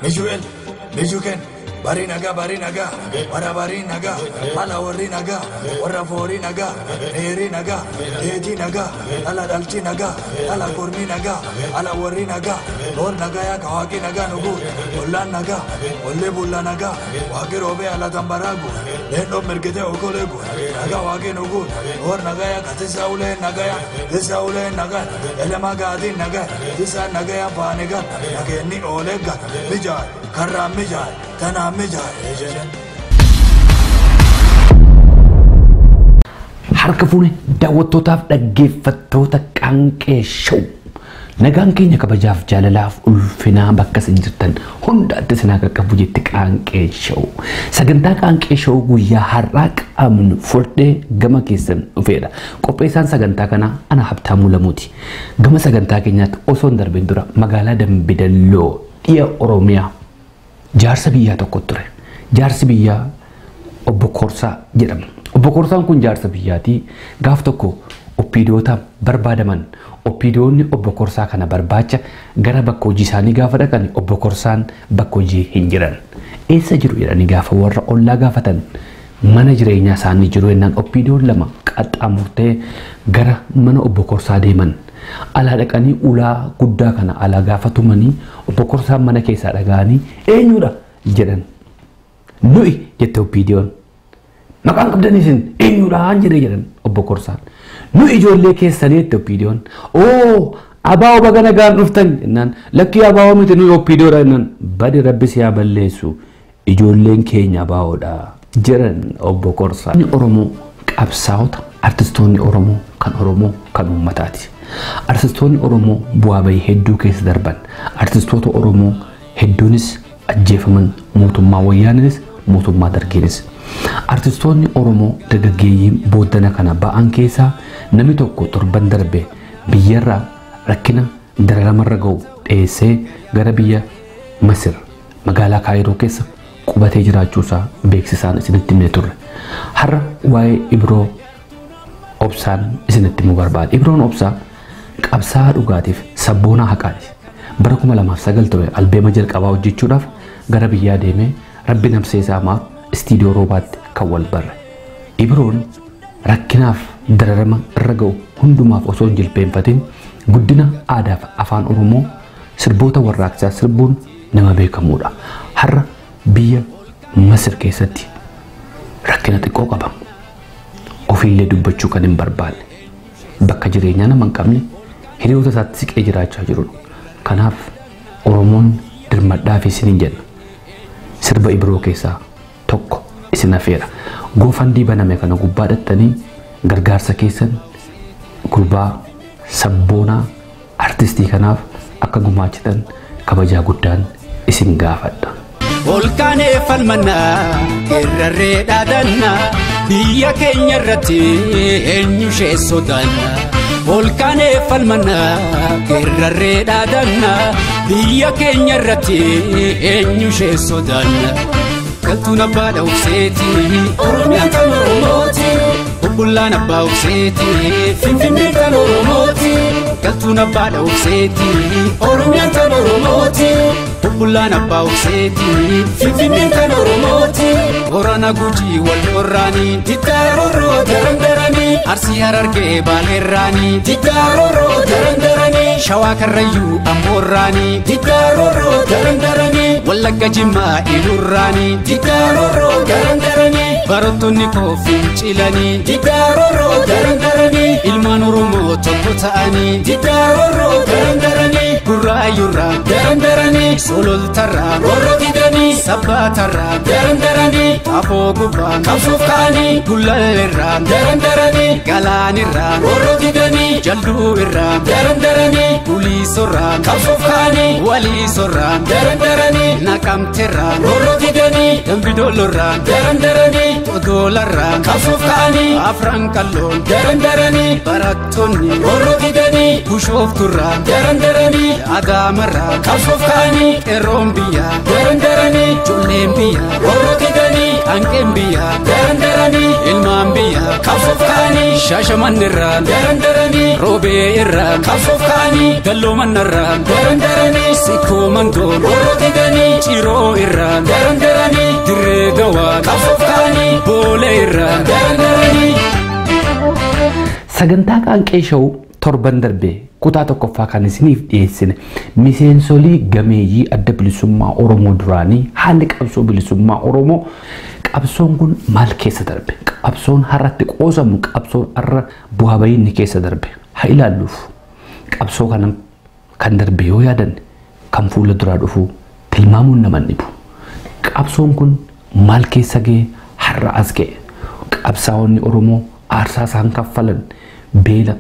Mishuel, Mishuken, Barinaga, Barinaga, Warabarinaga, Alawarinaga, Waraforinaga, Erinaga, Ejinaga, Aladalchinaga, Alakurminaga, Alawarinaga, Ornagaya, Kawakinaga, Nugu, Olanaga, Olebulanaga, Wakirobe, Alatambaragu, Lendo Merkete Okolegu, Naga Wakinugu, Ornagaya, Katisaule Nagaya, Tisaule Naga, Elemagadin Naga, Tisa Nagaya Paniga, Nageni Olega, Mijai, Kara Mijai, Tana Mijai. Harka fuune daawwattootaaf dhaggeeffattoota Qaanqee Show. Nagaan keenya kabajaaf jaalalaaf ulfinaa bakka isin jirtan hundaatti isin haa qaqqabu jetti Qaanqee Show. Sagantaa Qaanqee Show guyyaa har'aa qabnu fudhee gama keessan dhufeera. Qopheessaan sagantaa kanaa ana Habtaamuu Lamuuti. Gama sagantaa keenyaatti osoo hin darbin dura magaalaa Dambidalloo dhiya Oromiyaa jaarsa biyyaa tokko ture. Jaarsi biyyaa Obbo Korsaa jedhama. Obbo Korsaan kun jaarsa biyyaati. Gaaf tokko oppiidoota barbaadaman oppiidoonni Obbo Korsaa kana barbaacha gara bakka hojii isaanii gaafa dhaqan Obbo Korsaan bakka hojii hin jiran. Eessa jiru jedhanii gaafa warra ollaa gaafatan mana jireenyaa isaanii jiru jennaan oppiidoon lama qaxxaamurtee gara mana Obbo Korsaa deeman. Alaa dhaqanii ulaa guddaa kana alaa gaafa tumanii Obbo Korsaan mana keessaa dhaga'anii eenyudha jedhan. Nuyi jette oppiidoon. Maqaan qabdan isin eenyudhaan jedhee jedhan Obbo Korsaan. Nu ijoollee keessanii jette oppiidoon. Oo abaa'oo baga nagaan dhuftan jennaan lakkii abaa'oo miti nuyi oppiidoodha jennaan badi rabbi si haa balleessu ijoolleen keenya abaa'oodha jedhan Obbo Korsaan. Inni Oromoo qabsaa'ota artistoonni Oromoo kan Oromoo kan uummataati. Artistoonni Oromoo bu'aa bahii hedduu keessa darban. Artistoota Oromoo hedduunis ajjeefaman mootummaa wayyaaninis mootummaa dargiinis. Artistoonni Oromoo dargaggeeyyiin booddana kana ba'an keessaa namni tokko torban darbe biyyarraa rakkina dararamarra ga'u dheessee gara biyya Masir magaalaa Kaayiroo keessa qubatee jiraachuusaa beeksisaan isinitti himnee turre. Har'a waa'ee Ibroo Obsaan isinitti himuu barbaada. Ibroon Obsaa qabsaa'aa dhugaatiif sabboonaa haqaati. Bara 2009 ture albeema jalqabaa hojjechuudhaaf gara biyyaa deemee rabbi namsee isaa maaf istiidiyoo roobaatti kan wal barre. Ibroon rakkinaaf dararama irra ga'u hundumaaf osoo hin jilbeenfatin guddina aadaaf afaan Oromoo sirboota warraaqsaa sirbuun nama beekamuudha. Har'a biyya Masir keessatti rakkina xiqqoo qaba. Ofiillee dubbachuu kan hin barbaanne bakka jireenyaa nama hin qabne hiriyoota isaatti siqee jiraachaa jirudha. Kanaaf Oromoon dirmadhaa fi isiniin jenna. Sirba Ibroo keessaa tokko isin hafeera. Goofandii baname kana gubbaa dhattanii gargaarsa keessan gurbaa sabboonaa artistii kanaaf akka gumaachitan kabajaa guddaan isin gaafadha. Olkaanee falmannaa geerrarree dhaadannaa biyya keenya irratti eenyu ishee sodaanna. Olkaanee falmannaa geerrarree dhaadannaa biyya keenya irratti eenyu ishee sodaanna. Galtuun abbaa dhawseeti Oromiyaan kan Oromooti. Bubbullaan abbaa obseeti Finfinneen kan Oromooti. Galtuun abbaa dhawseeti Oromiyaan kan Oromooti. Bubbullaan abbaa obseeti Finfinneen kan Oromooti. Boorana Gujii wal orraanii Diddaaroroo darandaranii Arsii Harargee Baaleerraanii Diddaaroroo darandaranii Shawaa Karrayyuu Amboorraanii Diddaaroroo darandaranii Wallagga Jimmaa Ilurraanii Diddaaroroo darandaranii Barattoonni koo fincilanii Diddaaroroo darandaranii Ilmaan Oromoo tokko ta'anii Diddaaroroo darandaranii Gurraayyurraa darandaranii Sololtarraa roorroo didanii Sabbaatarraa darandaranii Afoo gubbaa qabsuuf ka'anii Gullalleerraa darandaranii Galaanirraa roorroo didanii Jalduu irraa darandaranii Guliisorraa qabsuuf ka'anii Waliisorraa darandaranii Naqamteerraa roorroo didanii Dambidoolorraa darandaranii Odolarraa qabsuuf ka'anii Afran qalloon darandaranii Barattoonni roorroo didanii Bushoofturraa darandaranii Adaamarraa qabsuuf ka'anii Qeerroon biyyaa darandaranii Ijoolleen biyyaa roorroo didanii Hanqeen biyyaa darandaranii Ilmaan biyyaa qabsuuf ka'anii daranii Shaashamannirraa daran daranii Roobee irraa qabsoof ka'anii Dalloomanarraa daran daranii Sikkoo mandoon roorroo didanii Ciroo irraa daran daranii Dirree dawaa qabsoof ka'anii Boolee irraa daran daranii. Sagantaa Qaanqee Show torban darbee kutaa tokkoffaa kan isiniif dhiyeessine miseensolii gameeyyii adda bilisummaa Oromoo duraanii haalli qabsoo bilisummaa Oromoo qabsoon kun maal keessa darbe, qabsoon har'atti qoosamu, qabsoon har'a bu'aa bahiinni keessa darbe haa ilaalluuf. Qabsoo kana kan darbe yoo yaadanne kan fuula duraa dhufu tilmaamuun nama hin dhibu. Qabsoon kun maal keessa ga'e har'a as ga'e? Qabsaa'onni Oromoo aarsaa isaan kaffalan, beela,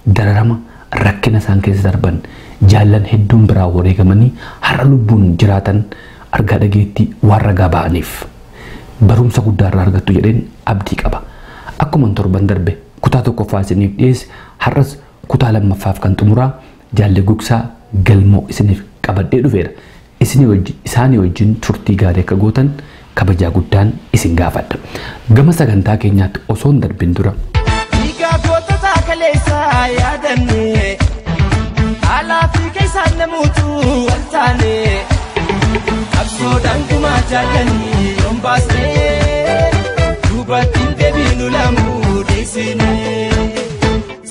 dararama, rakkina isaan keessa darban, jaallan hedduun biraa wareegamanii har'a lubbuun jiraatan argaa dhageettii waan ragaa ba'aniif barumsa guddaa irraa argattu jedheen abdii qaba. Akkuma torban darbe kutaa tokkoffaa isiniif dhiyeesse har'as kutaa lammaffaaf kan xumuraa jaalle Gugsaa Galmoo isiniif qabadhee dhufeera. Isaanii wajjin turtii gaarii akka gootan kabajaa guddaan isin gaafadha. Gama sagantaa keenyaatti osoo hin darbin dura. Dhiigaa gootota kaleessaa yaadanne, alaa fi keessaan namoota wal taane, qabsoodhaan gumaa jaallanii yoon baasne, duubatti deebiinu lamuu dhiisine.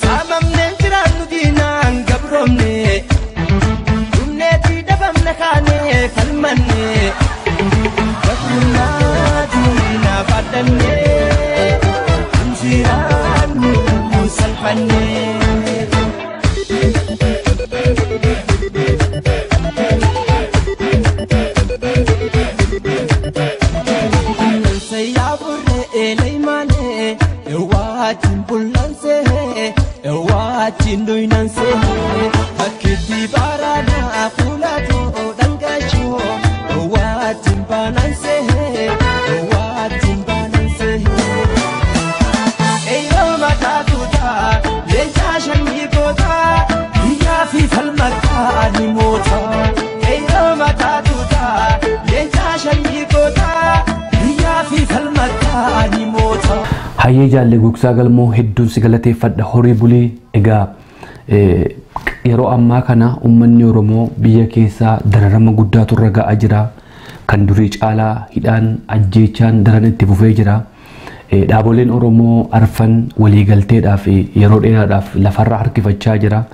Saamamneen jiraannu diinaan gabroomne, dhumneetii dhabamne kaanee falmanne, gabrummaa diinaa baadhanne, injiraannu salphanne. Hayyee jaalle Gugsaa Galmoo hedduun si galateeffadha. Horii bulii. Egaa yeroo ammaa kana uummanni Oromoo biyya keessaa dararama guddaatu irra ga'aa jira. Kan durii caalaa hidhaan ajjeechaan daran itti fufee jira. Dhaaboleen Oromoo arfan waliigalteedhaaf yeroo dheeraadhaaf lafarra harkifachaa jira.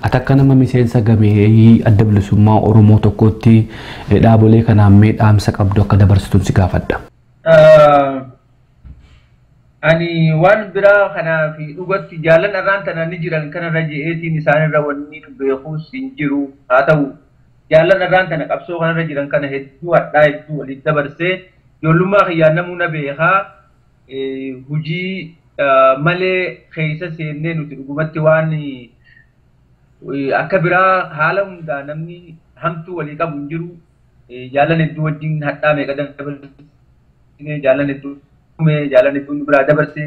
Ati akka nama miseensa gameeyyii adda bilisummaa Oromoo tokkotti dhaabolee kanaan mee dhaamsa qabdu akka dabarsituun si gaafadha. Ani waan biraa kanaaf dhugatti jaallan irraan tana ni jiran kanarra je'eetiin isaanirra wanni beekuus hin jiru. Haa ta'u jaallan irraan tana qabsoo kanarra jiran kana hedduu hadhaa hedduu waliin dabarsee ijoollummaa kiyyaan namuu na beekaa. Hujii malee keessa seennee nuti dhugumatti waan akka biraa haala hundaa namni hamtuu walii qabu hin jiru. Jaallan hedduu wajjin hadhaa meeqa dabarsine, jaallan hedduu jaallan hedduun biraa dabarse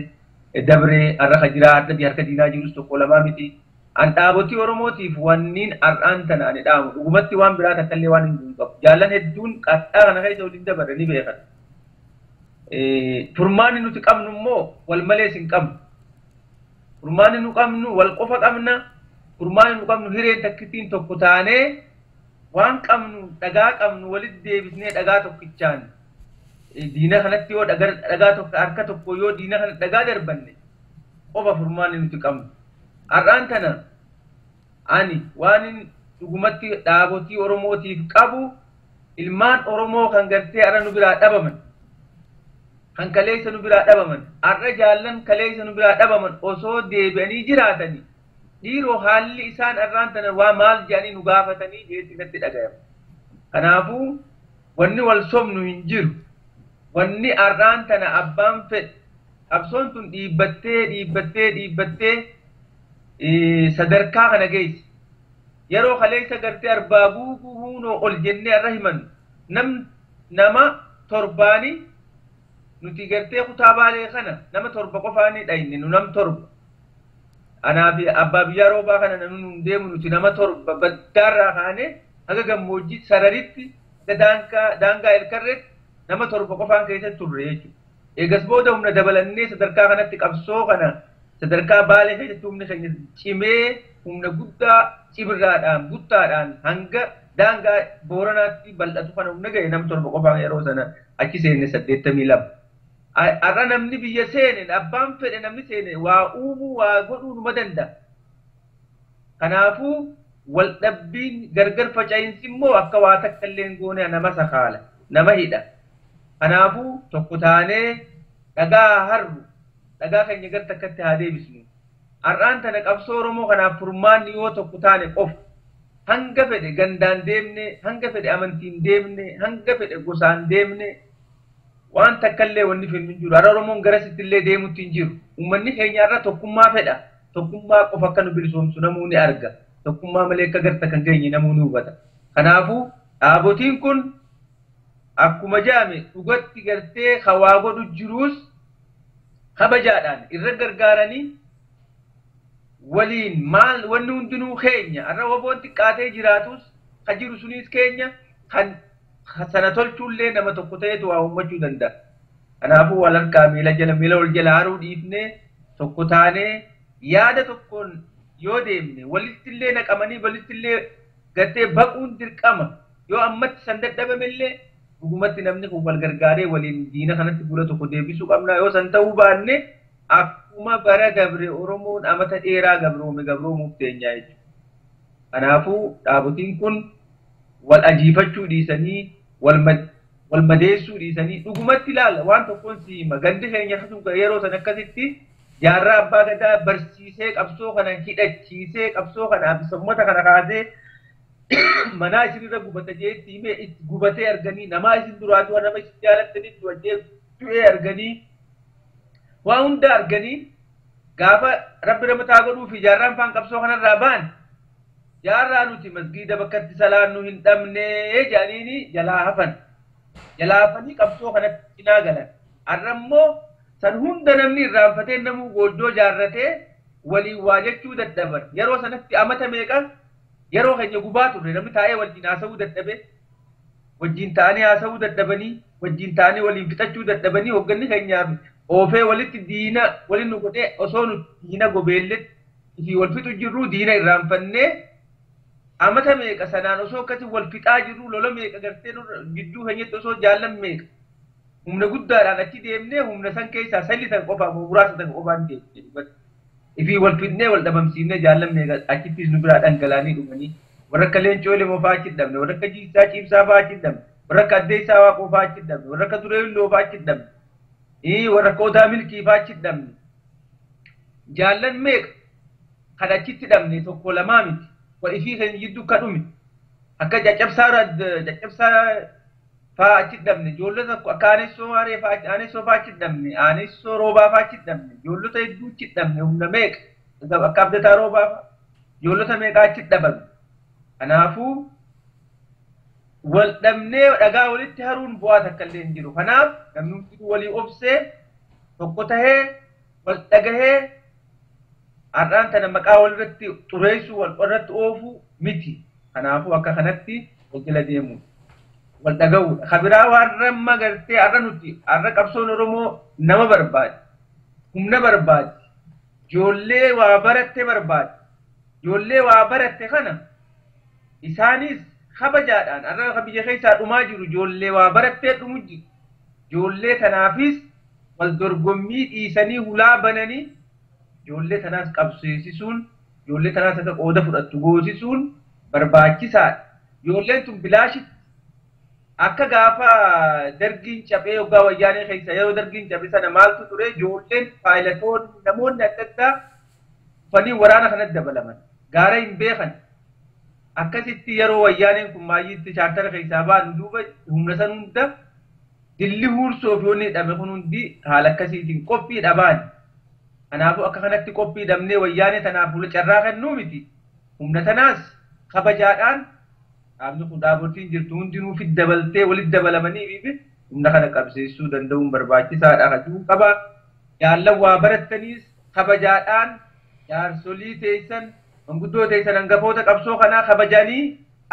dabree har'a ka jiraa har'a harka diinaa jirus tokko lamaa miti. An dhaabotii Oromootiif wanniin har'aan tana ani dhaamu dhugumatti waan biraa takkallee waan hin qabu. Jaallan hedduun qaxxaa kana keessa waliin dabarre ni beekan. Furmaanni nuti qabnu immoo wal malees hin qabnu. Furmaanni nu qabnu wal qofa qabna. Furmaanni nu qabnu hireen takkittiin tokko taanee waan qabnu dhagaa qabnu walitti deebisnee dhagaa tokkichaan diina kanatti yoo dhagaa tokko harka tokko yoo diina kana dhagaa darbanne qofa furmaanni nuti qabnu. Har'aan tana ani waan dhugumatti dhaabotii Oromootiif qabu ilmaan Oromoo kan gartee har'a nu biraa dhabaman, kan kaleessa nu biraa dhabaman, har'a jaallan kaleessa nu biraa dhabaman osoo deebi'anii jiraatanii dhiiroo haalli isaan har'aan tana waa maal jedhanii nu gaafatanii jeetti natti dhagayama. Kanaafuu wanni wal sobnu hin jiru. Wanni har'aan tana abbaan fedhe qabsoon tun dhiibbattee dhiibbattee dhiibbattee sadarkaa kana geesse. Yeroo kaleessa gartee arbaa guuguu huunoo ol jennee har'a himannu nama torbaanii nuti gartee kutaa baalee kana nama torba qofaanii dhayne nu nam torba. Anaa fi abbaa biyyaa roobaa kana namni nuun deemu nuti nama torba baddaarraa kaanee haga gammoojjii sararitti haga daangaa ilkarreetti nama torba qofaan keessa turre jechuudha. Eegas booda humna dabalannee sadarkaa kanatti qabsoo kana Sadarkaa Baalee keessatti humni keenya cimee humna guddaa cibirraadhaan buttaadhaan hanga daangaa Booranaatti bal'atu kana humna ga'e nam 7 qofaan yeroo sana achi seenne 82. Har'a namni biyya seene abbaan fedhe namni seene waa uumuu waa godhuu numa danda'a. Kanaafuu wal dhabbiin gargar faca'insi immoo akka waa takka illee hin goone nama sakaala nama hidha. Kanaafuu tokko taanee dhagaa harru dhagaa keenya gar takkatti haa deebisnu. Har'aan tana qabsoo Oromoo kanaaf furmaanni yoo tokko taane qofa hanga fedhe gandaan deemne, hanga fedhe amantiin deemne, hanga fedhe gosaan deemne waan takkallee wanni filmi hin jiru. Har'a Oromoon garasitti illee deemutti hin jiru. Uummanni keenya har'a tokkummaa fedha. Tokkummaa qofa akka nu bilisoomsu namuu ni arga. Tokkummaa malee akka garta kan geenye namuu ni hubata. Kanaafuu dhaabotiin kun akkuma jedhame dhugatti gartee hawaa godhu jiruus kabajaadhaan irra gargaaranii waliin maal wanni hundinuu keenya har'a waboon xiqqaatee jiraatus ka jiru sunis keenya kan sana tolchuullee nama tokko ta'etu waa uummachuu danda'a. Kanaafuu wal harkaa miila jala miila wal jala haruu dhiifnee tokko taanee yaada tokkoon yoo deemne walittillee naqamanii walittillee gartee baquun dirqama yoo ammatti san dadhabamellee dhugumatti namni kun wal gargaaree waliin diina kanatti fuula tokko deebisuu qabna yoo san ta'uu baanne akkuma bara gabre Oromoon amata dheeraa gabroome gabroomuuf teenyaa jechuudha. Kanaafuu dhaabotiin kun wal ajiifachuu dhiisanii wal madeessuu dhiisanii dhugumatti ilaala waan tokkoon si hima gandi keenya yeroo san akkasitti jaarraa abbaa gadaa barsiisee qabsoo kana hidhachiisee qabsoo kana uummata kana kaasee manaa isinirra gubata jeetti himee itti gubatee arganii namaa isin duraa du'a nama isin jaalattanii du'a du'ee arganii waa hunda arganii gaafa rabbi nama taa godhuu fi jaarraan faan qabsoo kanarraa ba'an jaarraa nuti masgiida bakkatti salaannu hin dhabne jedhaniini jalaa hafan jalaa hafanii qabsoo kanatti cinaa galan har'a immoo san hunda namni irraanfatee namuu gooddoo jaarratee waliin waa jechuu dadhaban yeroo sanatti amata meeqa yeroo keenya gubaa turre namni taa'ee wajjin haasa'uu dadhabe wajjin ta'anii haasa'uu dadhabanii wajjin ta'anii waliin fixachuu dadhabanii hoogganni keenyaaf oofee walitti diina waliin nu godhee osoo nu diina gobeelletti fi wal fixu jirru diina irraanfannee amata meeqa sanaan osoo akkasii wal fixaa jirru lola meeqa gartee gidduu keenyatti osoo jaallan meeqa humna guddaadhaan achi deemnee humna san keessaa sallitan qofaa muraasa tan qofaan deemne ifii wal fidnee wal dhabamsiifnee jaallan meeqa achittis nu biraa dhangalaanii dhumanii warra akka Leencoo Lemoo fa'aa achi dhabne warra akka Jiisaa Ciibsaa fa'aa achi dhabne warra akka Addeessaa Waaqoo fa'aa achi dhabne warra akka Duree Illoo fa'aa achi dhabne warra akka Odaa Milkii fa'aa achi dhabne jaallan meeqa kan achitti dhabne tokko lamaa miti wal ifii keenya jidduu akka dhume akka caccabsaa fa'aa achi dhabne ijoollota akka Aanessoo Maaree fa'aa Aanessoo fa'aa achi dhabne Aanessoo Roobaa fa'aa achi dhabne ijoollota hedduu achi dhabne humna meeqa akka Abdataa Roobaa fa'aa ijoollota meeqa achi dhabame. Kanaafuu wal dhabnee dhagaa walitti haruun bu'aa takka illee hin jiru. Kanaaf namni hundinuu walii obsee tokko tahee wal dhagahee har'aan tana maqaa walirratti xureessuu wal irratti oofuu miti. Kanaafuu akka kanatti wal jala deemuudha. Wal dhaga'uudha. Kabiraa waan ramma gartee har'a nuti har'a qabsoon Oromoo nama barbaadi. Humna barbaadi. Ijoollee waa baratte barbaadi. Ijoollee waa baratte kana isaanis kabajaadhaan har'a biyya keessaa dhumaa jiru ijoollee waa barattee dhumu jiru. Ijoollee tanaafis wal dorgommii dhiisanii hulaa bananii ijoollee tanaas qabsiisisuun ijoollee tanaas akka qooda fudhattu goosisuun barbaachisaadha. Ijoolleen tun bilaashitti akka gaafa dargiin cabee yoggaa wayyaanee keessa yeroo dargiin cabe sana maaltu ture ijoolleen paayilatoonni namoonni adda addaa dhufanii waraana kanatti dabalaman gaara hin beekan. Akkasitti yeroo wayyaaneen kun maayyiitti chaartara keessaa ba'an duuba humna san hunda dilli huursoo fi wanni hidhame kun hundi haala akkasiitiin qophii dhabaan. Kanaafuu akka kanatti qophii dhabnee wayyaanee tanaaf fuula carraa kennuu miti. Humna tanaas kabajaadhaan dhaabni kun dhaabotiin jirtu hundinuu fi dabaltee walitti dabalamanii fi humna kana qabsiisuu danda'uun barbaachisaadha kajuu qaba. Jaallan waa barattaniis kabajaadhaan jaarsolii teessan manguddoo teessan hangafoota qabsoo kanaa kabajanii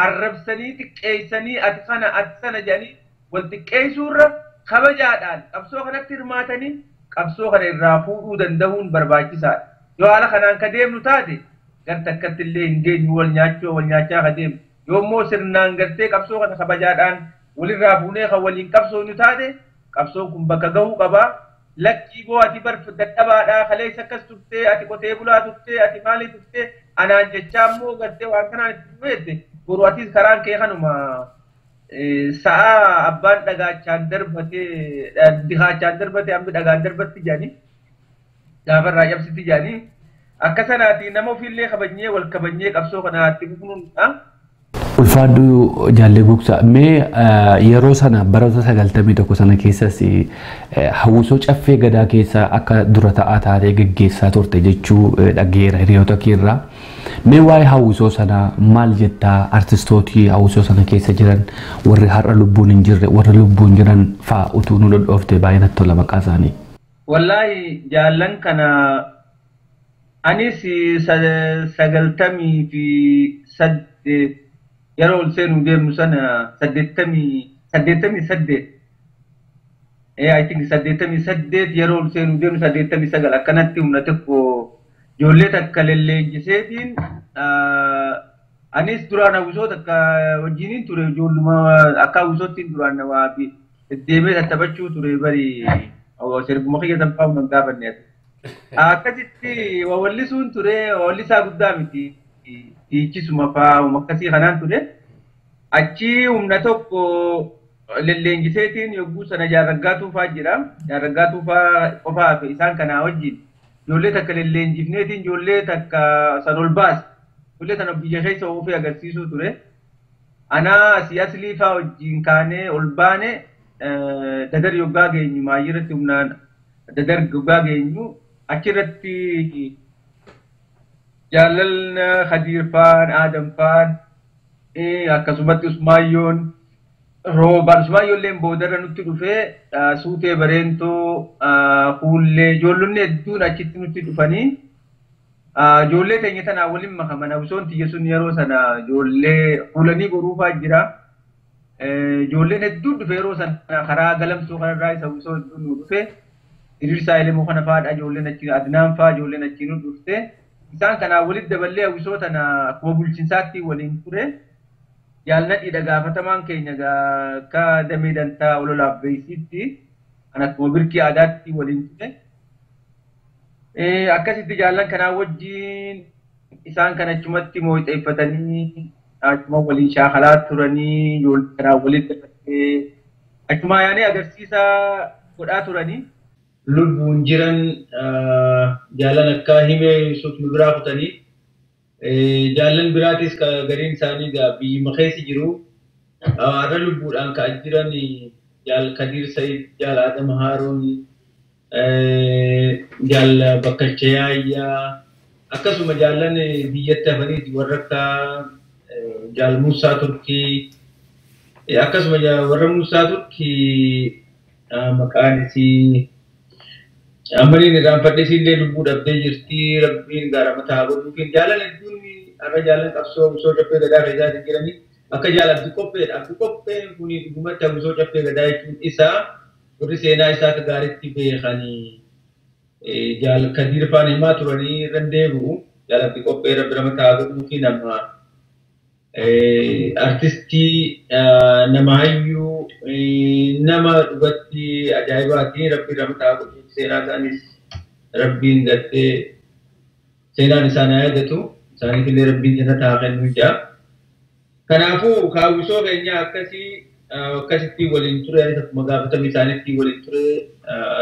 arrabsanii xiqqeessanii ati kana ati sana jedhanii wal xiqqeessuurra kabajaadhaan qabsoo kanatti hirmaatanii qabsoo kana irraa fuudhuu danda'uun barbaachisaadha. Yoo haala kanaan ka deemnu taate gar takkatti illee hin geenyu wal nyaachuu wal nyaachaa ka deemnu. Yoo immoo sirnaan gartee qabsoo kana kabajaadhaan walirraa fuunee kan waliin qabsoonu taate qabsoon kun bakka gahuu qabaa. Lakkii boo ati bar dadhabaadhaa kaleessa akkas turtee ati qotee bulaa turtee ati maalii turtee anaan jechaa immoo gartee waan kanaan itti dhufeette boru atis karaan kee kanuma sa'a abbaan dhagaachaan darbatee dikaachaan darbatee ammi dhagaan darbatti jedhanii gaafarraa cabsitti jedhanii akka sanaati nama ofiillee kabajnee wal kabajnee qabsoo kanaatti fufuun. Ulfaaddu Jaallee Gugsaa, mee yeroo sana baroota 91 sana keessas hawwisoo caffee gadaa keessa akka dura ta'aa taatee geggeessaa turte jechuu dhageera hiriyoota keerraa. Mee waa'ee hawwisoo sanaa maal jettaa artistootii hawwisoo sana keessa jiran warri har'a lubbuun hin jirre warri lubbuun jiran fa'a utuu nu dhodhoofte baay'ee natti tola maqaa isaanii. Wallaahi jaallan kana anis 98 yeroo ol seenuu deemnu sana 88 I think 88 yeroo ol seenuu deemnu 89 akkanatti humna tokko ijoollee takka lelleenjiseetiin anis duraan hawwisoo takka wajjiniin ture ijoolluma akka hawwisoottiin duraan namaa deddeemee tattaphachuu ture bari sirbuma kiyya tanfaa humna hin gaafanne ati. Akkasitti wawallisuun ture wawallisaa guddaa miti. Dhiichisuma fa'aa akkasii kanaan ture. Achi humna tokko lelleenjiseetiin yogguu sana Jaarraggaa Tuufaa jira. Jaarraggaa Tuufaa qofaa fi isaan kanaa wajjin ijoollee takka lelleenjifneetiin ijoollee takka san ol baase. Ijoollee sana biyya keessa oofee agarsiisuu ture. Anaa asii aslii fa'aa wajjin kaanee ol baane dadar yoggaa geenyu maayirratti humnaan dadar yoggaa geenyu achirratti jaalalli Khadiir faan Aadam faan akkasumatti Usmaayyoon roobaan Usmaayyoon boodarra nutti dhufee suutee bareentoo fuullee ijoollonni hedduun achitti nutti dhufanii ijoollee teenya tanaa waliin makaman hawwisoon tiyya sun yeroo sana ijoollee fuulanii goruufaa jira. Ijoolleen hedduun dhufe yeroo sana karaa galamsoo kanarraa isa hawwisoo hedduun nu dhufe. Idrisaa Elemoo kana fa'aadha ijoolleen achi Adnaan fa'aa ijoolleen achi nu dhufte. Isaan kanaa walitti daballee hawwisoo tana akkuma bulchinsaatti waliin ture. Jaalladhiidha gaafatamaan keenya akka damee dantaa ololaaf beeksitti kan akkuma birkii aadaatti waliin ture. Akkasitti jaallan kanaa wajjin isaan kan achumatti mooxeeffatanii achuma waliin shaakalaa turanii ijoollee kanaa walitti daballee achuma yaanee agarsiisa godhaa turanii. Lubbuun jiran jaallan akka himee Yusuf nu biraa kutanii jaallan biraatis gariin isaanii biyyuma keessa jiru. Har'a lubbuudhaan ka'aa jiran jaal Kadiir Sayid, jaal Adam Haaruun, jaal Bakkalcha Yaayyaa akkasuma jaallan biyyatti hafaniiti warra akka jaal Muusaa Turkii akkasuma warra Muusaa Turkii maqaan isii ammaniin irraanfadhe isiillee lubbuu dhabdee jirti rabbiin gaara mataa godhuufiin jaalan hedduun har'a jaalan qabsoo hawwisoo caffee gadaa keessaa jiranii akka jaal Abdii Qopheedha. Abdii Qopheen kun dhugumatti hawwisoo caffee gadaa jechuun isaa warri seenaa isaa akka gaariitti beekanii jaal Kadiir faan himaa turanii irra deebi'u. Jaal Abdii Qophee rabbi mataa godhuufi nama artistii nama hayyuu nama dhugatti ajaa'ibaati rabbi mataa godhuufi seenaa isaanis rabbiin gartee seenaan isaan yaadatu isaaniif illee rabbiin jannata haa kennu jaa. Kanaafuu hawwisoo keenya akkasii akkasitti waliin ture akkuma gaafatame isaanitti waliin ture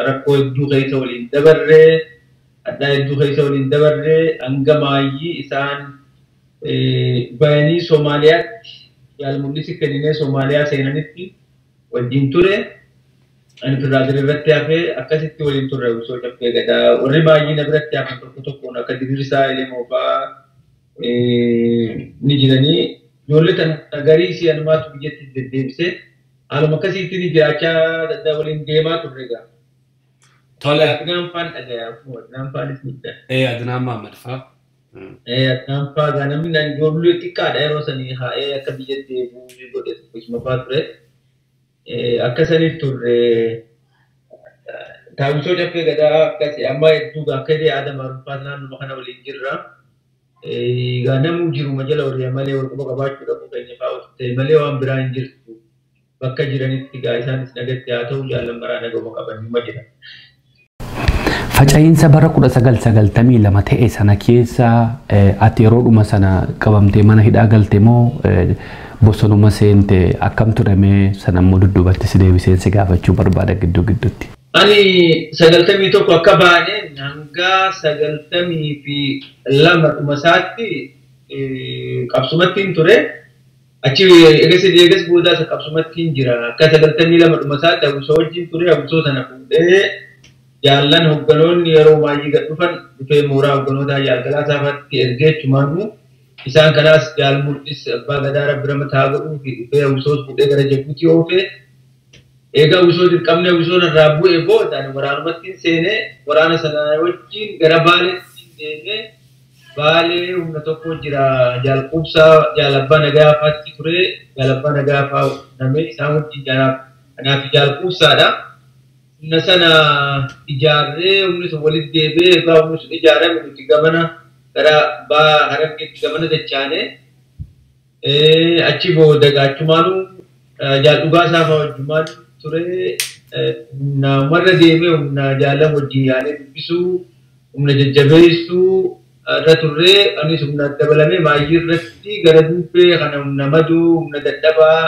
rakkoo hedduu keessa waliin dabarree addaa hedduu keessa waliin dabarree hanga maayyii isaan bayanii Soomaaliyaatti jaal mul'isi kenninee Soomaaliyaa seenanitti wajjin ture. Ani Firaazil irratti hafee akkasitti waliin turre hawwisoo caffee gadaa warri baay'ee na biratti hafan tokko tokkoon akka Diriirsaa Elemoo fa'aa ni jiranii. Ijoollee tana garii isii anumaatu biyyatti deddeebisee haaluma akkasiitti ni jiraachaa waliin deemaa turre egaa. Tole. Adnaan faan dhagaya. Adnaan faanis ni jira. Adnaan Mahammad faa. Adnaan faa gaa namni ijoollee xiqqaadha yeroo sanii haa'ee akka biyyatti deebi'uu godhe isuma faa ture. Akka saniif turre. Taabisoo Caffee Gadaa akkasii amma hedduu akka illee aadaa maruufaa naannoo kana waliin jirra. Egaa namuu jiruma jala warri malee wal quba qabaachuu dhabu keenya fa'aa ta'e malee waan biraa hin jirtu. Bakka jiranitti egaa isaanis nagatti haa ta'u jaallan maraa naguma qaban numa jira. Faca'iinsa bara 1992 ta'e sana keessa ati yeroodhuma sana qabamtee mana hidhaa galte moo bosonuma seente akkam ture sana immoo dudduubatti si deebiseen si gaafachuu barbaada gidduu gidduutti. Ani 91 akka baaneen hanga 92 dhuma isaatti qabsumatti hin ture. Achi eegas booda isa qabsumatti hin jira. Akka 92 dhuma isaatti hawwisoo wajjin ture hawwisoo sana fuudhee jaallan hogganoonni yeroo baay'ee gad dhufan dhufee mooraa hogganootaa jaalgalaa saafaatti ergee chumaanuu isaan kanaas jaal mul'is abbaa gadaa rabbi ramataa godhuu fi dhufee hawwisoos fuudhee gara Jabuutii oofee egaa hawwisoo dirqamni hawwisoon irraa bu'ee booda ani waraanumatti seenee waraana sana wajjin gara Baaleetti deemee Baalee humna tokko jira jaal Quubsaa jaal Abbaa Nagaa fa'aatti ture jaal Abbaa Nagaa fa'aa namee isaan wajjin kanaaf jaal Quubsaadha. Humna sana ijaarree humni sun walitti deebi'ee egaa humni sun ijaarame nuti gamana gara Harargeetti gamana dachaanee achi booda gaachumaanuu jaal Dhugaa Saafaa wajjumaan ture humna warra deemee humna jaallan wajjin yaanee dubbisuu humna jajjabeessuu irra turree anis humna dabalamee maayyii irratti gara dubbee kana humna maduu humna dadhabaa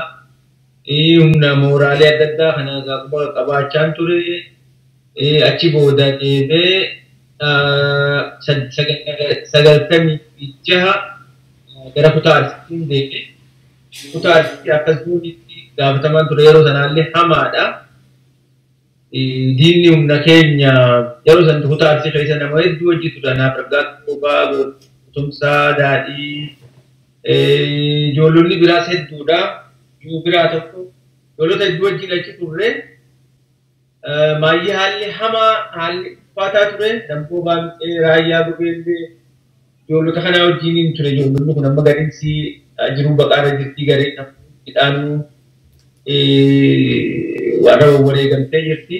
humna mooraalee adda addaa kana quba qabaachaan ture achi booda deemee 96 gara kutaa Arsiitiin deeme. Kutaa Arsii akkas duunitti gaafatamaan ture yeroo sanaallee hamaadha. Diinni humna keenya yeroo san kutaa Arsii keessa nama hedduu hojjetudha. Naaf Raggaa Qoobaa, Tumsaa, Daadhii, ijoollonni biraas hedduudha. Biraa tokko ijoollota hedduu wajjin achi turre maayyii haalli hamaa haalli ulfaataa ture. Damboo Baamixee, Raayyaa Gobeellee ijoollota kanaa wajjin hin ture. Ijoollonni kun amma gariinsi jiruu baqaarra jirti garee hidhaanuu warra wareegamtee jirti.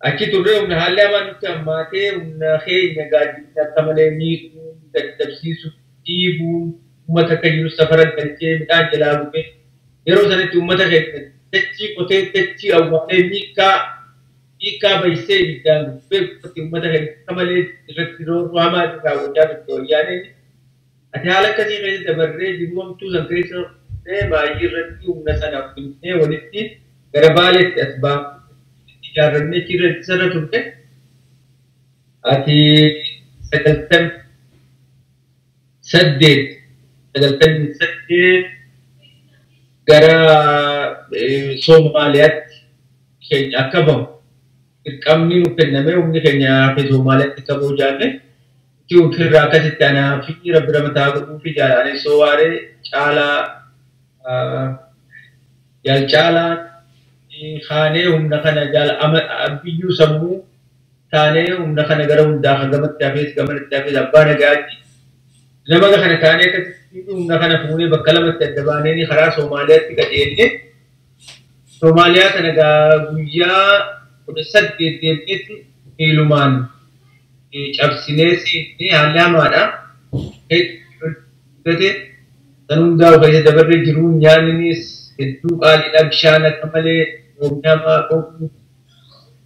Achi turre humna haalli hamaa nutti hammaatee humna keenya gaaddisni akka malee miidhuu, dadhabsiisuu, dhiibuu, uummata akka jiru safara galchee midhaan jalaa gubee yeroo sanatti uummata keenya dachii qotee dachii awwaalee miikaa baysee ibiddaan gubbee uummata keenya akka malee irratti roorroo hamaa raawwachaa turte wayyaaneen. Ati haala akkasii keessa dabarree jiruu hamtuu san keessa baay'ee irratti humna sana finnee walitti gara Baaleetti as baafnee ijaarrannee achi irratti sana turte. Ati 98 gara Soomaaliyaatti keenya akka bahu dirqamni nu kenname humni keenya hafe Soomaaliyaatti akka bahu jaalle itti ofirraa akkasitti anaa fi rabbi ramataa godhuu fi jaalaalee Soowaaree caalaa jaal caalaa kaanee humna kana jaal biyyuu sammuu taanee humna kana gara hundaa kan gamatti hafees gamanatti hafees abbaa nagaatti nama kana taanee akkasitti humna kana fuunee bakka lamatti adda baanee karaa Soomaaliyaatti qajeellee Soomaaliyaa sana guyyaa 18 deemneetti miilumaan cabsinee seennee haalli hamaadha. San hundaa keessa dabarree jiru nyaannis hedduu qaaliidha bishaan akka malee oomishama qophuu.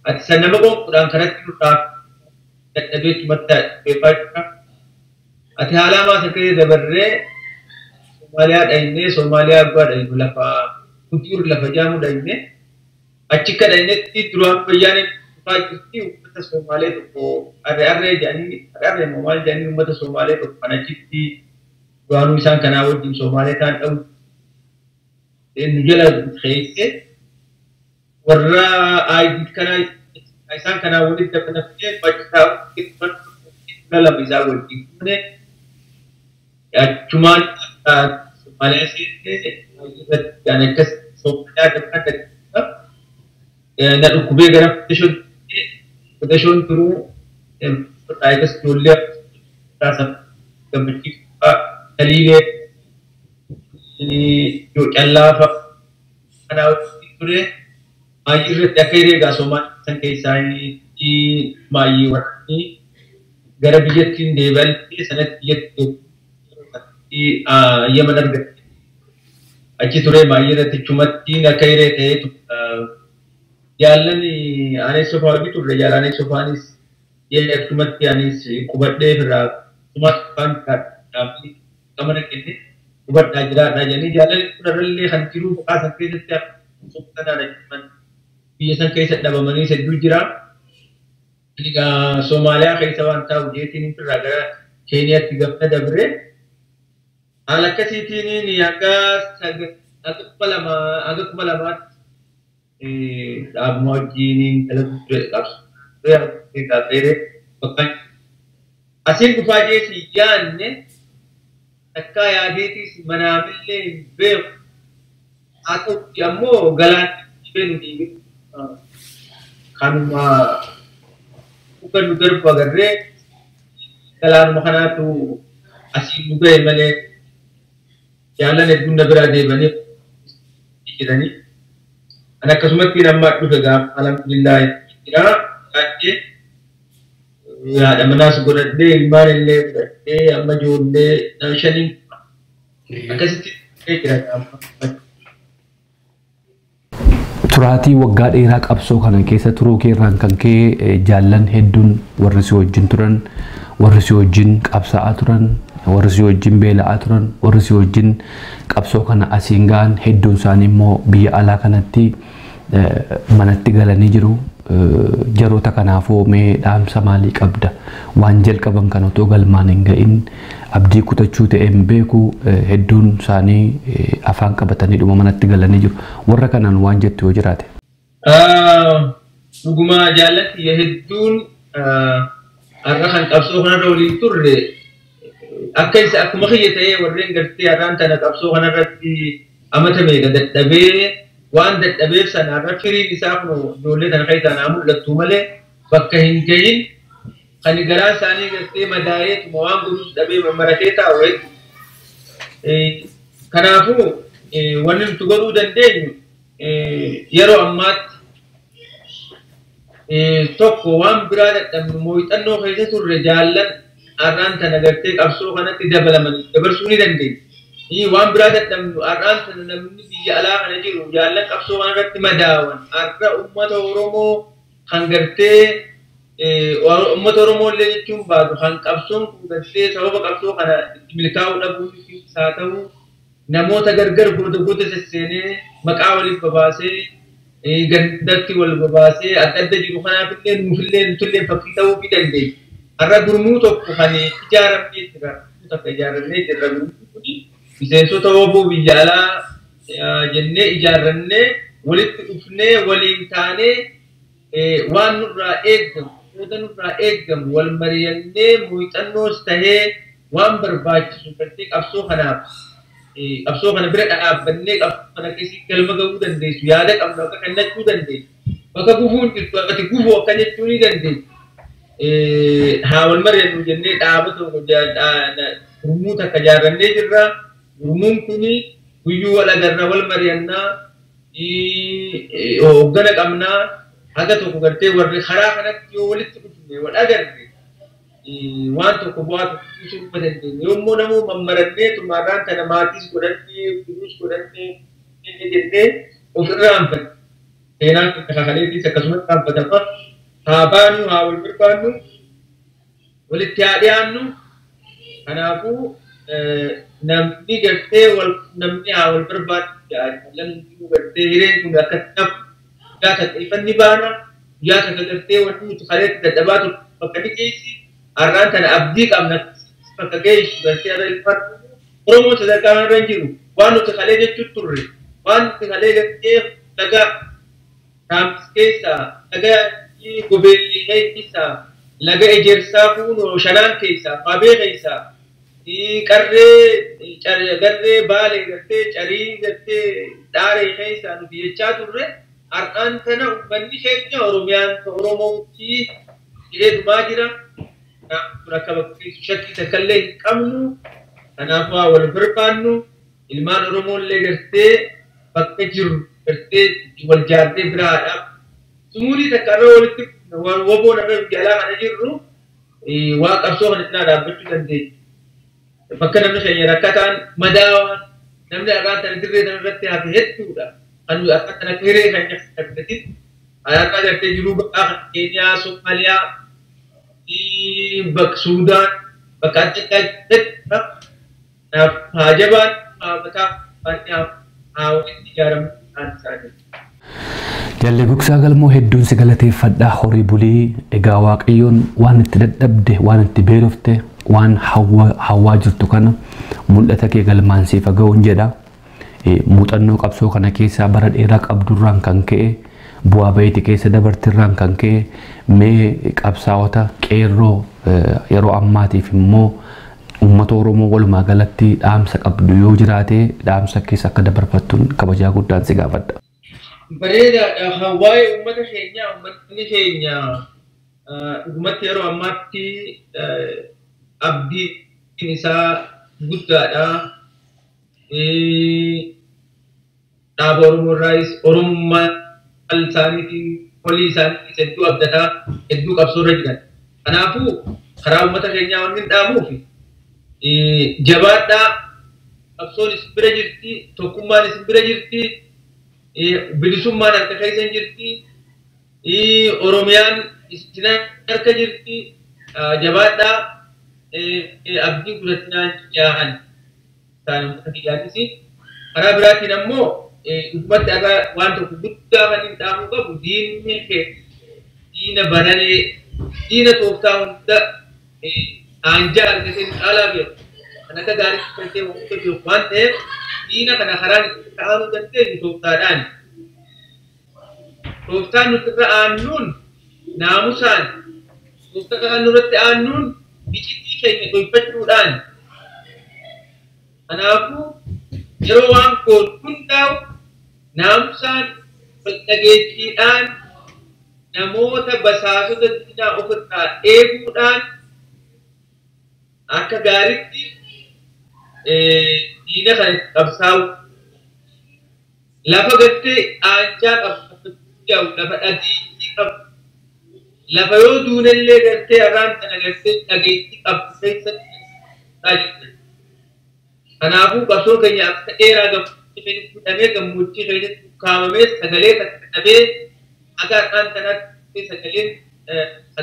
Ati san nama qophudhaan karatti nurraa dadhabeetu matta beekaa jira. Ati haala hamaa san keessa dabarree Soomaaliyaa dhaynee Soomaaliyaa abbaa dhaynu lafa Kutuur lafa jaamu dhaynee achi akka dhaynetti duraan fayyaan dhufaa jirti uummata Soomaalee tokko arree arree jedhanii arree moo maal jedhanii uummata Soomaalee tokko kan achitti duraanuu isaan kanaa wajjin Soomaalee ta'an dha'u nu jala keesse warra ID kanaa isaan kanaa walitti dabalatee bakka lama isaa wajjin kunne achumaan Somaaliyaa seentee irratti kan akkas Somaaliyaa dabalata na dhukkubee gara Fudhashoon turuu akkas ijoollee gammachiifaa taliilee callaa fa'a kanaa wajjin ture. Maayii irratti akka herreegaa Somaaliyaa san keessaa maayii warri gara biyyattiin deebi'anii sanatti biyyatti Yaman argatte. Achi ture maayii irratti chumattiin akka hiree ta'ee jaallan aanee sofaa hojii turre jaallanee sofaanis achumatti anis qubadhee irraa sumatti qamana kenne qubadhaa jiraadhaa jedhanii jaallan kun kan jiruu maqaa san keessatti sukkanaan biyya san keessa dhabamanii hedduu jira. Egaa Somaaliyaa keessa waan taa'u jeetiin irraa gara Keeniyaatti gamna dabre. Haala akkasiitiin hanga 2000tti dhaabuma wajjin dalaguu ture qabsu. Asiin dhufaa jeesi yaanne takkaa yaadeetis manaamillee hin beeku. Haa ta'utti ammoo galaanni dhibee nu dhiibe. Kanuma dhuga nu darbu agarree galaanuma kanaatu asiin nu ga'e malee jaallan hedduun na biraa deemanii jiranii. Ani akkasumatti amma dhufe gaafa alhamdulillah jira baay'ee haadha manaas godhadhee ilmaan illee godhadhee amma ijoollee nama shaniin akkasitti jira gaafa. Turaatii waggaa dheeraa qabsoo kana keessa turuu keerraan kan ka'e jaallan hedduun warri si wajjin turan, warri si wajjin qabsaa'aa turan, warri si wajjin beela'aa turan, warri si wajjin qabsoo kana asiin ga'an hedduun isaanii immoo biyya alaa kanatti manatti galanii jiru. Jaroota kanaafuu mee dhaamsa maalii qabda? Waan jalqaban kana otoo galmaan hin ga'in abdii kutachuu ta'e hin beeku hedduun isaanii afaan qabatanii dhuma manatti galanii jiru. Warra kanaan waan jettu yoo jiraate. Dhuguma jaallatti hedduun har'a kan qabsoo kanarra waliin turre akka isa akkuma kiyya ta'ee warreen gartee har'aan tana qabsoo kanarratti amatameedha dadhabee waan dadhabeef sana har'a firiin isaa kun ijoollee tana keessaa naa mul'attu malee bakka hin gahin kan garaa isaanii gartee madaa'eetuma waan godhus dhabee mammaratee taa'u hedduu. Kanaafuu wanni nuti godhuu dandeenyu yeroo ammaatti tokko waan biraa dadhabnu muuxannoo keessa turre jaallan har'aan tana gartee qabsoo kanatti dabalaman dabarsuu ni dandeenya. Waan biraa dadhabnu har'aan tana namni biyya alaa kana jiru jaallan qabsoo kanarratti madaawan har'a uummata Oromoo kan gartee uummata Oromoo illee jechuun baatu kan qabsoon kun gartee sababa qabsoo kana itti milkaa'uu dhabuu haa ta'u namoota gargar goota goota sesseenee maqaa waliif babaasee gandatti wal babaasee adda adda jiru kanaaf illee nuufillee nutullee fakkii ta'uu ni dandeenya. Har'a gurmuu tokko kan ijaaramnee jira. Takka ijaaramnee jirra gurmuu kuni miseensota wooboo biyya alaa jennee ijaarrannee walitti dhufnee waliin taanee waan nurraa eeggamu qooda nurraa eeggamu wal mari'annee muuxannoos tahee waan barbaachisu gartee qabsoo kanaaf qabsoo kana bira dhaabbannee qabsoo kana keessatti galma ga'uu dandeessu yaada qabnu akka kennachuu dandeessu bakka gufuun jirtu akkati gufuu akka jechuu ni dandeessu. Haa wal mari'annu jennee dhaaba tokko gurmuu takka ijaarrannee jirra. Gurmuun kuni guyyuu wal agarra wal mari'annaa hooggana qabnaa haga tokko gartee warri karaa kanatti yoo walitti dhufne wal agarre waan tokko bu'aa tokko buusuu hin dandeenye. Yommuu namuu mammarannee tumaarraan tana maatiis godhannee firuus godhannee inni jennee ofirraa hanfanne. Seenaan kakaleetiis akkasumas hanfatama. Haa baanu haa wal barbaannu walitti haa dhiyaannu. Kanaafuu namni gartee wal namni haa wal barbaadu jaallan hundinuu gartee hireen kun akka nafu guyyaa takka ifanni baana guyyaa takka gartee wanti nuti kaleetti dadhabaa turre bakka ni geessi har'aan tana abdii qabna bakka geessu gartee har'a ilmaan Oromoon sadarkaa kanarra hin jiru waan nuti kalee jechuun turre waan nuti kalee gartee laga Raammis keessaa laga Gobeelli keessaa laga Ejersaa fuunoo Shanaan keessaa Qabee keessaa qarree garree Baalee gartee Carii gartee Dhaaree keessaa nuti jechaa turre har'aan tana uummanni keenya Oromiyaan Oromootti jedhee dhumaa jira. Kun akka bakka shakkii takka illee hin qabnu. Kanaafuu haa wal barbaannu ilmaan Oromoo illee gartee bakka jiru gartee wal jaartee biraadha. Sumuudii takka irra walitti woboon irra biyya alaa kana jirru waa qabsoo kana cinaa dhaabbachuu dandeenya. Bakka namni keenya rakkataan madaawaan namni argaan tana dirree sana irratti hafe hedduudha. Kan nuyi akka kana hiree kan argatin alaaqaa gartee jiruu baqaa kan Keeniyaa, Somaaliyaa, bakka Suudaan, bakka adda addaa hedduudha. Kanaaf haa jabaan haa mataa haa walitti ijaaramu isaanii. Jaalle Gugsaa Galmoo hedduun si galateeffadhaa horii bulii egaa Waaqayyoon waan itti dadhabde waan itti beelofte waan hawwaa jirtu kana mul'ata kee galmaan siif ga'uun jedha. Muuxannoo qabsoo kana keessaa bara dheeraa qabdurraan kan ka'e bu'aa bayitii keessa dabartirraan kan ka'e mee qabsaa'ota qeerroo yeroo ammaatiif immoo uummata Oromoo walumaa galatti dhaamsa qabdu yoo jiraate dhaamsa keessa akka dabarfattuun kabajaa guddaan si gaafadha. Bareedaadha. Waa'ee uummata keenyaa uummatni keenya dhugumatti yeroo ammaatti abdiin isaa guddaadha. Dhaaba Oromoo irraayis Oromummaa isaaniitiin olii isaaniitiin hedduu abdataa hedduu qabsoo irra jiran. Kanaafuu karaa uummata keenyaa wanni hin dhaamuuf jabaadhaa qabsoon isin bira jirti, tokkummaan isin bira jirti, bilisummaan harka keessan jirti, Oromiyaan isin harka jirti, jabaadhaa abdiin kutatinaan yaa'an isaan uummata kiyyaatis. Karaa biraatiin ammoo dhugumatti akka waan tokko guddaa kan hin dhaamuu qabu diinni kee diina bananee diina tooftaa hunda aanjaa argatee caalaa beeku kan akka gaariitti galtee waan beeku waan ta'eef diina kana karaan itti ta'anuu dandeenyu tooftaadhaan. Tooftaan nuti irra aannuun naamusaan tooftaa kan nurratti aannuun iccitii keenya tolfachuudhaan. Kanaafuu yeroo waan goonu hundaa'u naamusaan wal dhageettiidhaan namoota basaasota diinaa ofirraa eeguudhaan akka gaariitti diina kana itti qabsaa'u. Lafa gartee aanchaa qabdu lafa dhageettii qabdu lafa yoo duunellee gartee arraan kana gartee dhageettii qabdu keessatti jirti. Kanaafuu qabsoon keenya akka dheeraa gammoojjii keessatti fudhamee gammoojjii keessatti ukkaamamee sagalee takka dhabee akka har'aan kanaatti sagaleen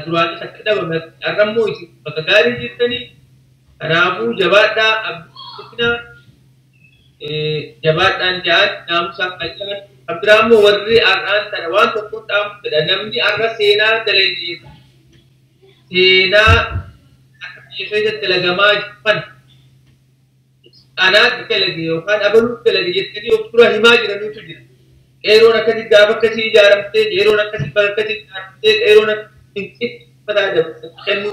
duraanii takka dhabame har'ammoo isin bakka gaarii jirtanii kanaafuu jabaadhaa abdiitina jabaadhaan ja'an naamusaan qaccaan kan biraa immoo warri har'aan tana waan tokko dhaamu fedha namni har'a seenaa dalagee seenaa akka biyya keessatti dalagamaa jiran anaatti dalage yookaan abaluu dalage jettanii of dura himaa jiraniitu jira. Qeeroon akkasii gaafa akkasii ijaaramtee, qeeroon akkasii bakka akkasii ijaaramtee, qeeroon akkasii uffataa kennu.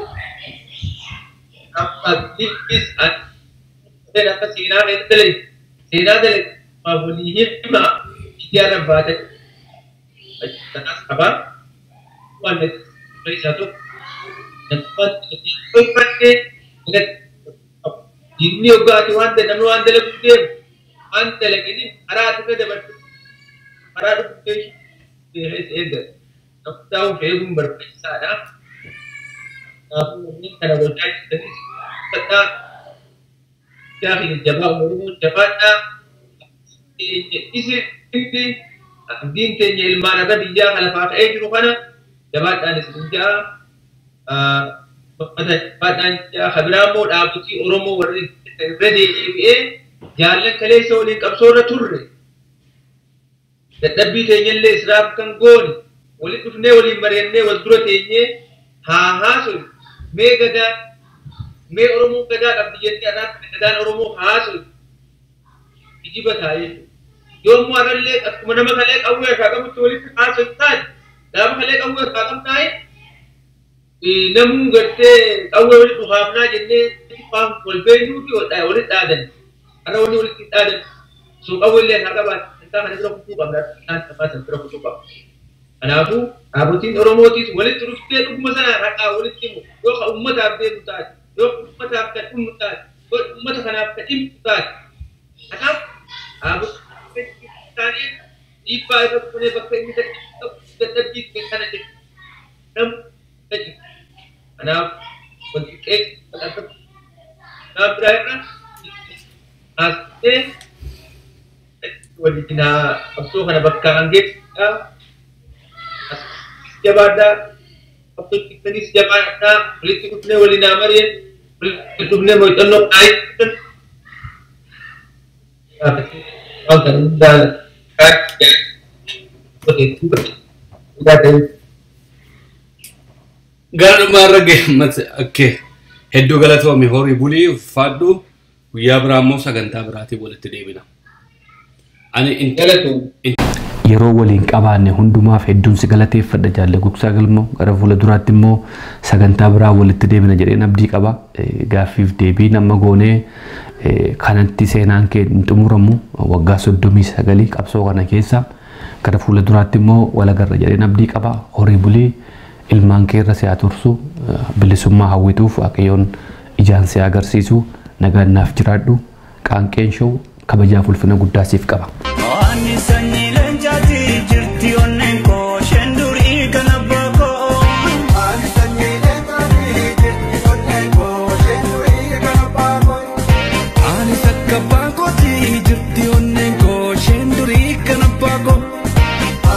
Akka seenaa keessatti dalage, seenaa dalage walii hima ijaaran baate. Kanaas qabaa waan isaa tokko tolfannee Diinni hoggaati waan namni waan dalagu deemu waan dalaganii karaa ati irra dabartu karaa dhufu keessa eeggatu. Namni of eeguun barbaachisaadha. Kanaafuu namni kana gochaa jirtanis uffadhaa gaafi jabaa Oromoo jabaadhaa. Isin abdiin keenya ilmaan irra biyyaa kan lafaa ka'ee jiru kana jabaadhaan isin ja'a. Jabaadhaan ja'a. Kan biraa immoo dhaabbitii Oromoo warri irra deebi'ee jaallan kaleessa waliin qabsoo irra turre. Dadhabbii teenyallee israaf kan goone waliin dhufnee waliin mari'annee wal dura teenyee haa haasofnu. Mee gadaa mee Oromoon gadaa qabdi jettee anaatti gadaan Oromoo haasofnu. Kijiba ta'a jechuudha. Yommuu har'allee akkuma nama kalee qawwee harkaa qabutti walitti haasofnu taate gaafa kalee qawwee harkaa qabnaa'e namuu gartee qawwee walitti dhufaafnaa jennee waan wal beeknuu fi walitti dhaadan. Har'a wanni walitti dhaadan soo qawwee illee harkaa qabaate isaa kana bira kutuu qabna isaan safaa sana bira kutuu qabna. Kanaafuu dhaabotiin Oromootiis walitti dhuftee dhuguma sana haqaa walitti himu yoo ka uummataaf deemu taate yoo uummataaf kan dhummu taate yoo uummata kanaaf kan dhimmu taate. Kanaaf dhaabotiin isaanii Dhiibbaa irratti kunee bakka inni dadhabbii kana jedhu nam kanaaf wal xiqqeessu kanaaf biraa irra haasitee waliin qabsoo kana bakka hangeessuudha. Jabaadhaa qabsoo cimsanis jabaadhaa walitti dhufnee waliin haa mari'an walitti dhufnee muuxannoo gaarii waan kana hundaa Gara dhumaa irra ga'e hedduu galatoome horii bulii uffadhu guyyaa biraa immoo sagantaa biraatiin walitti deebina. Ani Yeroo waliin qabaanne hundumaaf hedduun si galateeffadha jaalle Gugsaa Galmoo gara fuula duraatti immoo sagantaa biraa walitti deebina jedheen abdii qaba. Gaaffiif deebii nama goonee kanatti seenaan kee hin xumuramu waggaa 39 qabsoo kana keessa gara fuula duraatti immoo walagarra jedheen abdii qaba. Horii bulii ilmaan kee irra si haa tursu bilisummaa hawwituuf Waaqayyoon ijaan si agarsiisu nagaan naaf jiraadhu qaanqeen shoo kabajaaf ulfina guddaa siif qaba. Ani sanyii leencaati jirti onneen koo isheen durii kan abbaa koo. Ani sanyii leencaati jirti onneen koo isheen durii kan abbaa koo. Ani takka abbaa kooti jirti onneen koo isheen durii kan abbaa koo.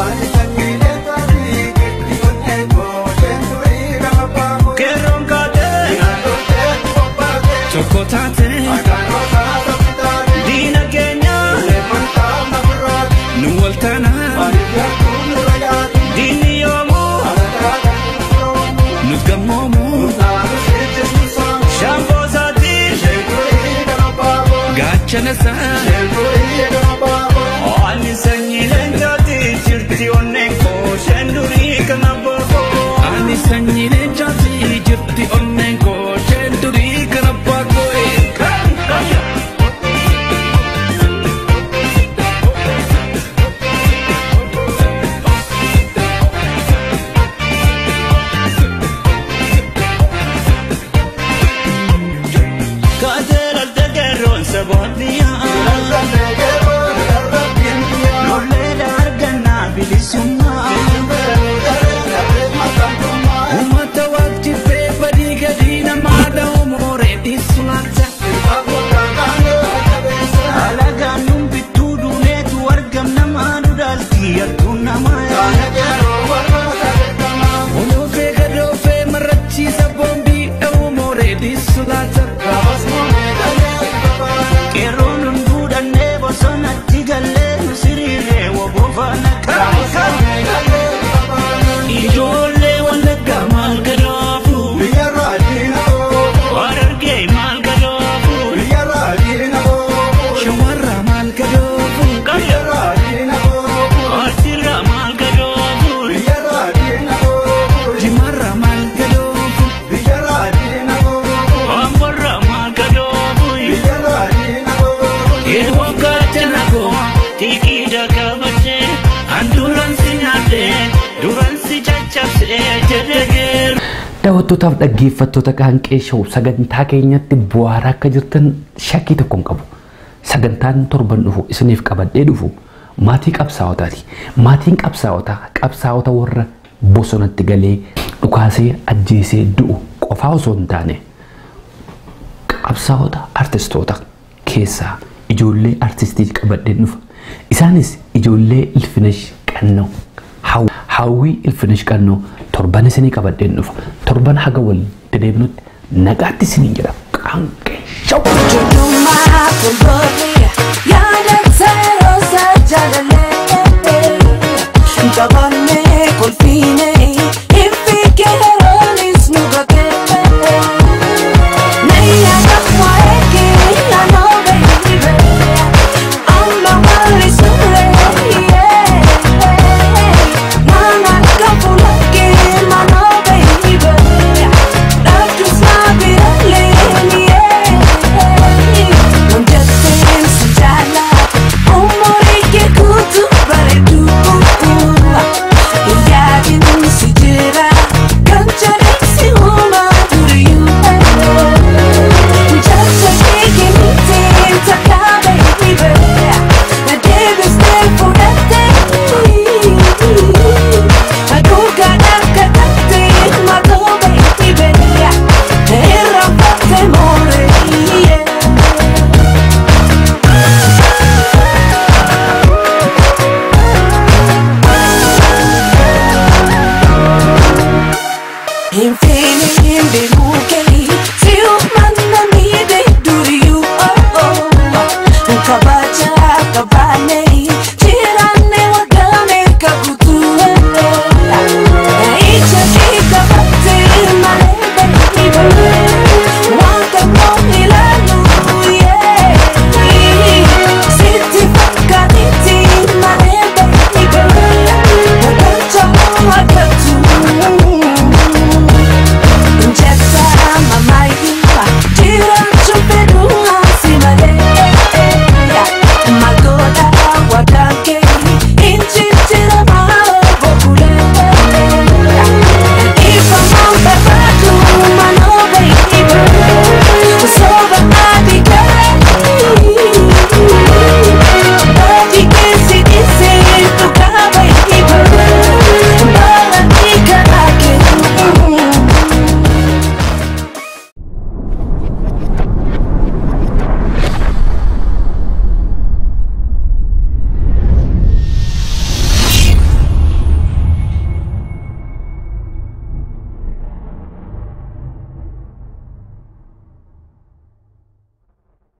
Ani sanyii leencaati jirti onneen koo isheen durii kan abbaa koo. Qeerroon kaatee Nyaatotee qophaatee Tokko taatee akaanota taphitaatee diina keenya leemantaa mafurraati nu wal taanaa maaliif yakkuun nurra yaati diinni yoomuu alagaa kan firoomu nu gammoomu saanu sitti saamu shaamboo isaati isheen durii kan abbaa koo. gaachana isaa. Isheen durii kan abbaa koo. Ani sanyii leencaati jirti onneen koo isheen durii kan abbaa koo. Ani sanyii leencaati jirti onneen koo isheen durii kan abbaa koo. Kaatee lalte qeerroon sabootniyaa. Lolleedha argannaa bilisummaa. Uummata waqtiffee badii gadii namaa dha'u mooree dhiisu laata. Alagaan nun bittuu duuneetu argamna maanu dhaalti yartuun namaa. Oloofee gadoofee marrachiisa boombii dha'u mooree dhiisu laata. Qeerroon hunduu dhannee bosonatti gallee nu siriirree wobofaana kaa'e. Ijoollee wallaggaa maal gadoofu? Harargee maal gadoofu? Shawarraa maal gadoofu? Arsiirraa maal gadoofu? Jimarraa maal gadoofu? Amborraa maal gadoofu? Yeroo gaachana koo xiiqii dagabattee handuraan si nyaadhee duraan si caccabsee jedhee geeru. Daawwattootaaf dhaggeeffattoota qaanqee shoo sagantaa keenyatti bu'aaraa akka jirtan shakkii tokko hin qabu. Sagantaan torban dhufu isiniif qabadhee dhufu maatii qabsaa'otaati. Maatiin qabsaa'otaa qabsaa'ota warra bosonatti galee dhukaasee ajjeesee du'u qofaa osoo hin taane qabsaa'ota artistoota keessaa ijoollee artistii qabadhee dhufa. Isaanis ijoollee Ilfinesh Qannoo. Hawwii Ilfinesh Qannoo torban isinii qabadheen dhufa. Torban haga wal dedeebinutti nagaatti isiniin jedha. Qaanqee shoo! Ijoollummaa tolboonni yaada seerota jaalallee. Taphaannee kolfiinee.